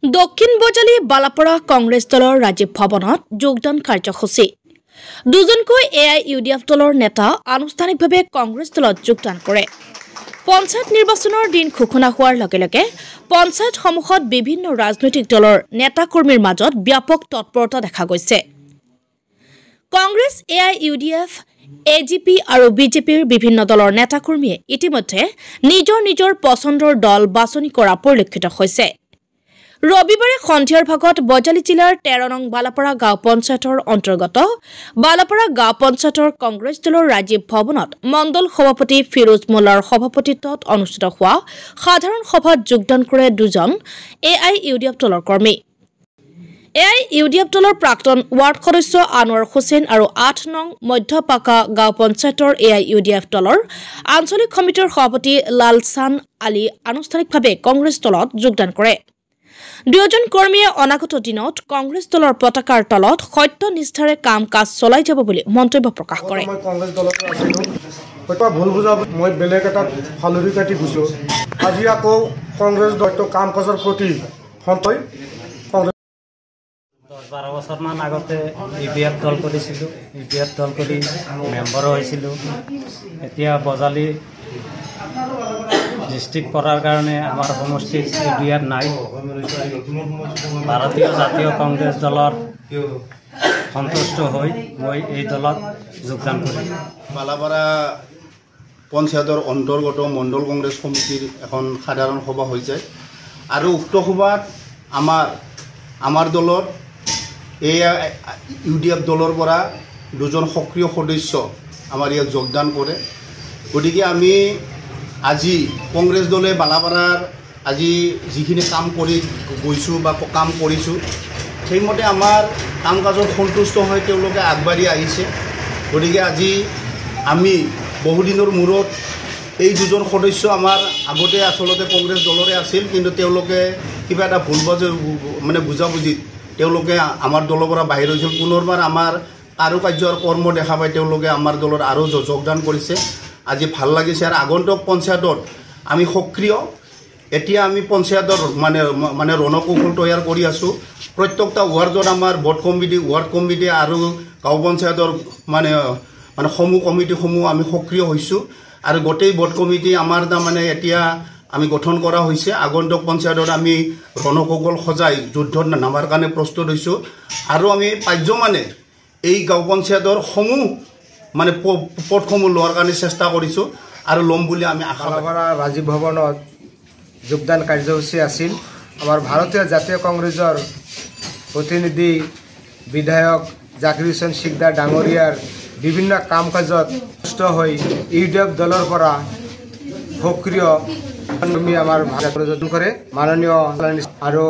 দক্ষিণ বজালী বালাপাৰা কংগ্ৰেছ দলৰ ৰাজীৱ ভৱনত যোগদান কাৰ্যসূচী। দুজনকৈ এআইইউডিএফ দলৰ নেতা আনুষ্ঠানিকভাৱে কংগ্ৰেছ দলত যোগদান কৰে। পঞ্চায়ত নিৰ্বাচনৰ দিন ঘোষণা হোৱাৰ লগে লগে পঞ্চায়তসমূহত বিভিন্ন ৰাজনৈতিক দলৰ নেতাকৰ্মীৰ মাজত ব্যাপক তৎপৰতা দেখা গৈছে। কংগ্ৰেছ, এআইইউডিএফ, এজিপি আৰু বিজেপিৰ বিভিন্ন দলৰ নেতাকৰ্মীয়ে ইতিমধ্যে নিজৰ নিজৰ পচন্দৰ দল বাছনি কৰা পৰিলক্ষিত হৈছে। ৰবিবাৰে সন্ধিয়াৰ ভাগত বজালী জিলাৰ 13 নং বালাপাৰা গাঁও পঞ্চায়তৰ অন্তৰ্গত বালাপাৰা গাঁও পঞ্চায়তৰ কংগ্ৰেছ দলৰ ৰাজীৱ ভৱনত মণ্ডল সভাপতি ফিৰোজ মোল্লাৰ সভাপতিত্বত অনুষ্ঠিত হোৱা সাধাৰণ সভাত যোগদান কৰে দুজন এআইইউডিএফ দলৰ কৰ্মী। এআইইউডিএফ দলৰ প্ৰাক্তন ৱাৰ্ড সদস্য আনোৱাৰ হুছেইন আৰু 8 নং মধ্যপাকা গাঁও পঞ্চায়তৰ এআইইউডিএফ দলৰ আঞ্চলিক সমিতিৰ সভাপতি লালচান আলী আনুষ্ঠানিকভাৱে কংগ্ৰেছ দলত যোগদান কৰে। দুয়োজন কৰ্মীয়ে অনাগত দিনত কংগ্ৰেছ দলৰ পতাকাৰ তলত সত্য নিষ্ঠাৰে কাম কাজ চলাই যাব বুলি মন্তব্য প্ৰকাশ কৰে। মই কংগ্ৰেছ দলত আছিলোঁ, হয়তো ভুল বুজা মই বেলেগ এটা ফালৰি কাটি গৈছোঁ। আজি আকৌ কংগ্ৰেছ দলটো কাম কাজৰ প্ৰতি সন্তই কংগ্ৰেছ 10-12 বছৰমান আগতে ইউ ডি এফ দল কৰিছিলোঁ, ইউ ডি এফ দল কৰি মেম্বাৰো হৈছিলোঁ। এতিয়া বজালী ডিষ্ট্ৰিক্ট পৰাৰ কাৰণে আমাৰ সমষ্টিত ইউ ডি এফ নাই। ভাৰতীয় জাতীয় কংগ্ৰেছ দলৰ সন্তুষ্ট হৈ মই এই দলত যোগদান কৰিলোঁ। বালাপাৰা পঞ্চায়তৰ অন্তৰ্গত মণ্ডল কংগ্ৰেছ সমিতিৰ এখন সাধাৰণ সভা হৈ যায় আৰু উক্ত সভাত আমাৰ দলত এ ইউ ডি এফ দলৰ পৰা দুজন সক্ৰিয় সদস্য আমাৰ ইয়াত যোগদান কৰে। গতিকে আমি আজি কংগ্ৰেছ দলে বালাপাৰাৰ আজি যিখিনি কাম কৰি গৈছোঁ বা কাম কৰিছোঁ, সেইমতে আমাৰ কাম কাজত সন্তুষ্ট হৈ তেওঁলোকে আগবাঢ়ি আহিছে। গতিকে আজি আমি বহুদিনৰ মূৰত এই দুজন সদস্য আমাৰ আগতে আচলতে কংগ্ৰেছ দলৰে আছিল, কিন্তু তেওঁলোকে কিবা এটা ভুল মানে বুজাবুজিত তেওঁলোকে আমাৰ দলৰ পৰা বাহিৰ হৈছিল। পুনৰবাৰ আমাৰ কাৰুকাৰ্য আৰু কৰ্ম দেখা পাই তেওঁলোকে আমাৰ দলত আৰু যোগদান কৰিছে। আজি ভাল লাগিছে আৰু আগন্তুক পঞ্চায়তত আমি সক্ৰিয়। এতিয়া আমি পঞ্চায়তৰ মানে মানে ৰণকৌশল তৈয়াৰ কৰি আছোঁ। প্ৰত্যেকটা ৱাৰ্ডত আমাৰ বোৰ্ড কমিটি, ৱাৰ্ড কমিটি আৰু গাঁও পঞ্চায়তৰ মানে মানে সমূহ কমিটিসমূহ আমি সক্ৰিয় হৈছোঁ আৰু গোটেই বোৰ্ড কমিটি আমাৰ তাৰমানে এতিয়া আমি গঠন কৰা হৈছে। আগন্তুক পঞ্চায়তত আমি ৰণকৌশল সজাই যুদ্ধত নামাৰ কাৰণে প্ৰস্তুত হৈছোঁ আৰু আমি পাৰ্যমানে এই গাঁও পঞ্চায়তৰ সমূহ মানে পদসমূহ লোৱাৰ কাৰণে চেষ্টা কৰিছোঁ আৰু ল'ম বুলি আমি আশা। বালাপাৰা ৰাজীৱ ভৱনত যোগদান কাৰ্যসূচী আছিল। আমাৰ ভাৰতীয় জাতীয় কংগ্ৰেছৰ প্ৰতিনিধি বিধায়ক জাকিৰ হুছেইন শিকদাৰ ডাঙৰীয়াৰ বিভিন্ন কাম কাজত সন্তুষ্ট হৈ ইউ ডি এফ দলৰ পৰা সক্ৰিয় কৰ্মী আমাৰ কৰে মাননীয় আৰু